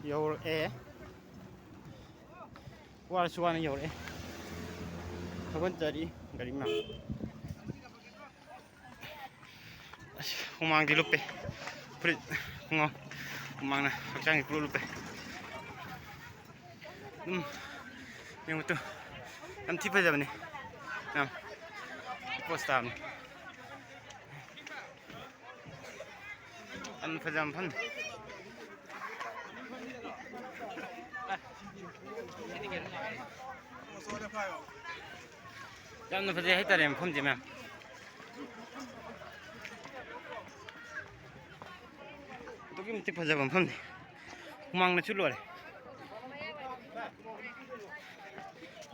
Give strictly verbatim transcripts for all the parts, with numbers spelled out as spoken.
ꯌꯧꯔꯛꯑꯦ꯫ ꯋꯥꯔꯁꯨ ꯋꯥꯅ ꯌꯧꯔꯛꯑꯦ꯫ ꯊꯧꯒꯠꯆꯔꯤ ꯒꯥꯔꯤ ꯃꯌꯥꯝ꯫ ꯑꯁ, ꯍꯨꯃꯥꯡꯗꯤ ꯂꯨꯞꯄꯦ꯫ ꯐꯨꯔꯤꯠ, ꯈꯣꯡꯒ꯭ꯔꯥꯎ, ꯍꯨꯃꯥꯡꯅ ꯍꯛꯆꯥꯡꯁꯦ ꯄꯨꯂꯞ ꯂꯨꯞꯄꯦ꯫ ꯑꯗꯨꯝ ꯌꯦꯡꯉꯨ ꯇꯨ꯫ ꯌꯥꯝ ꯊꯤ ꯐꯖꯕꯅꯦ꯫ ꯌꯥꯝ ꯄꯣꯁ ꯇꯥꯕꯅꯤ꯫ ꯌꯥꯝ ꯐꯖꯕ ꯃꯐꯝꯅꯤ꯫ ꯌꯥꯝꯅ ꯐꯖꯩ ꯍꯥꯏꯇꯥꯔꯦ ꯃꯐꯝꯁꯦ, ꯃꯌꯥꯝ꯫ ꯑꯗꯨꯛꯀꯤ ꯃꯇꯤꯛ ꯐꯖꯕ ꯃꯐꯝꯅꯤ꯫ ꯍꯨꯃꯥꯡꯅꯁꯨ ꯂꯣꯏꯔꯦ꯫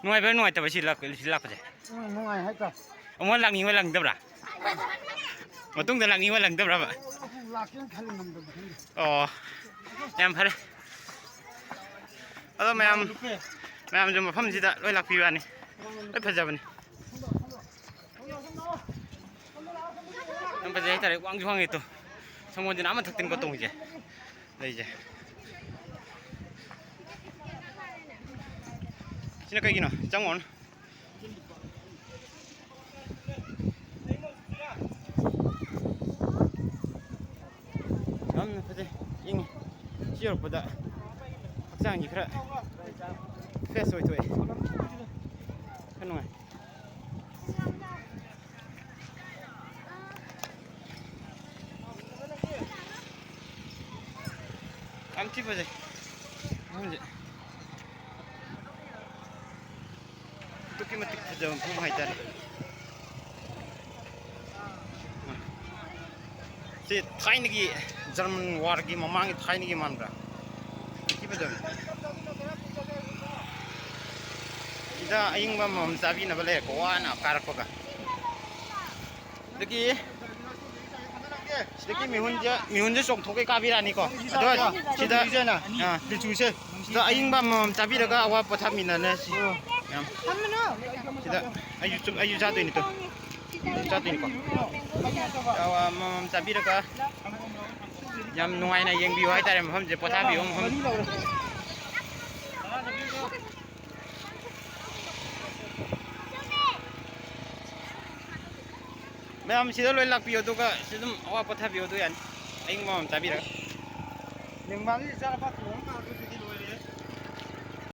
ꯅꯨꯡꯉꯥꯏꯕ꯭ꯔꯥ ꯅꯨꯡꯉꯥꯏꯇꯕ꯭ꯔꯥ ꯁꯤ ꯂꯥꯛꯄ-, ꯁꯤ ꯂꯥꯛꯄꯁꯦ? ꯎꯝ, ꯅꯨꯡꯉꯥꯏ ꯍꯥꯏꯇꯥꯔꯦ꯫ ꯑꯃꯨꯛ ꯂꯥꯛꯅꯤꯡꯕ ꯂꯥꯛꯅꯤꯡꯗꯕ꯭ꯔꯥ? ꯃꯇꯨꯡꯗ ꯂꯥꯛꯅꯤꯡꯕ ꯂꯥꯛꯅꯤꯡꯗꯕ꯭ꯔꯕ? ꯑꯃꯨꯛ ꯂꯥꯛꯀꯦꯅ ꯈꯜꯂꯤ, ꯉꯝꯗꯕ ꯈꯪꯗꯦ꯫ ꯑꯣ, ꯌꯥꯝ ꯐꯔꯦ꯫ ꯑꯗꯣ ꯃꯌꯥꯝ, ꯃꯌꯥꯝꯁꯨ ꯃꯐꯝꯁꯤꯗ ꯂꯣꯏ ꯂꯥꯛꯄꯤꯌꯨ ꯌꯥꯅꯤ꯫ ꯂꯣꯏ ꯐꯖꯕꯅꯤ꯫ ꯌꯥꯝ ꯐꯖꯩ ꯍꯥꯏꯇꯥꯔꯦ꯫ ꯋꯥꯡꯁꯨ ꯋꯥꯡꯉꯦ ꯇꯣ꯫ ꯁꯪꯒꯣꯜꯁꯤꯅ ꯑꯥ ꯃꯊꯛꯇꯅꯤꯀꯣ ꯇꯣꯡꯉꯤꯁꯦ꯫ ꯂꯩꯁꯦ꯫ ꯁꯤꯅ ꯀꯩꯒꯤꯅꯣ? ꯆꯪꯉꯣꯅ꯫ ꯌꯥꯝꯅ ꯐꯖꯩ, ꯏꯪꯉꯤ꯫ ꯁꯤ ꯌꯧꯔꯛꯄꯗ ꯍꯛꯆꯥꯡꯁꯤ ꯈꯔ ꯐ꯭ꯔꯦꯁ ꯑꯣꯏꯊꯣꯛꯑꯦ꯫ ꯈꯔ ꯅꯨꯡꯉꯥꯏ꯫ ꯌꯥꯝ ꯊꯤ ꯐꯖꯩ ꯃꯐꯝꯁꯦ꯫ ꯑꯗꯨꯛꯀꯤ ꯃꯇꯤꯛ ꯐꯖꯕ ꯃꯐꯝ ꯍꯥꯏꯇꯥꯔꯦ꯫ ꯁꯤ ꯊꯥꯏꯅꯒꯤ ꯖꯔꯃꯟ ꯋꯥꯔꯒꯤ ꯃꯃꯥꯡꯒꯤ ꯊꯥꯏꯅꯒꯤ ꯃꯥꯟꯕ꯭ꯔꯥ? ꯌꯥꯝ ꯊꯤ ꯐꯖꯕꯅꯦ꯫ ꯁꯤꯗ ꯑꯏꯪꯕ ꯑꯃꯃꯝ ꯆꯥꯕꯤꯅꯕ ꯂꯩꯔꯦꯀꯣ, ꯋꯥꯅ ꯀꯥꯔꯛꯄꯒ꯫ ꯑꯗꯒꯤ ꯁꯤꯗꯒꯤ ꯃꯤꯍꯨꯟꯁꯦ, ꯃꯤꯍꯨꯟꯁꯦ ꯆꯣꯡꯊꯣꯛꯀꯩ ꯀꯥꯕꯤꯔꯛꯑꯅꯤꯀꯣ꯫ ꯑꯗꯣ ꯁꯤꯗ, ꯑꯥ, ꯂꯤꯆꯨꯁꯦ, ꯁꯤꯗ ꯑꯏꯪꯕ ꯑꯃꯃꯝ ꯆꯥꯕꯤꯔꯒ ꯑꯋꯥ ꯄꯣꯊꯥꯃꯤꯟꯅꯅꯤ꯫ ꯁꯤꯗ ꯑꯩꯁꯨ ꯆꯨꯝ-, ꯑꯩꯁꯨ ꯆꯥꯗꯣꯏꯅꯤ ꯇꯨ꯫ ꯑꯩꯁꯨ ꯆꯥꯗꯣꯏꯅꯤꯀꯣ꯫ ꯑꯋꯥ ꯑꯃꯃꯝ ꯆꯥꯕꯤꯔꯒ ꯌꯥꯝ ꯅꯨꯡꯉꯥꯏꯅ ꯌꯦꯡꯕꯤꯌꯨ ꯍꯥꯏꯇꯥꯔꯦ, ꯃꯐꯝꯁꯦ ꯄꯣꯊꯥꯕꯤꯌꯨ ꯃꯐꯝ꯫ ꯃꯌꯥꯝ ꯁꯤꯗ ꯂꯣꯏ ꯂꯥꯛꯄꯤꯌꯨ, ꯑꯗꯨꯒ ꯁꯤ ꯑꯗꯨꯝ ꯑꯋꯥ ꯄꯣꯊꯥꯕꯤꯌꯨ, ꯑꯗꯨ ꯌꯥꯅꯤ꯫ ꯑꯏꯪꯕ ꯑꯃ ꯆꯥꯕꯤꯔꯒ꯫ ꯅꯤꯡꯃꯥꯒꯤ ꯏꯆꯥꯅꯨꯄꯥ ꯊꯣꯡ ꯑꯃ ꯀꯥꯔꯛꯄꯁꯤꯗꯤ ꯂꯣꯏꯔꯦ꯫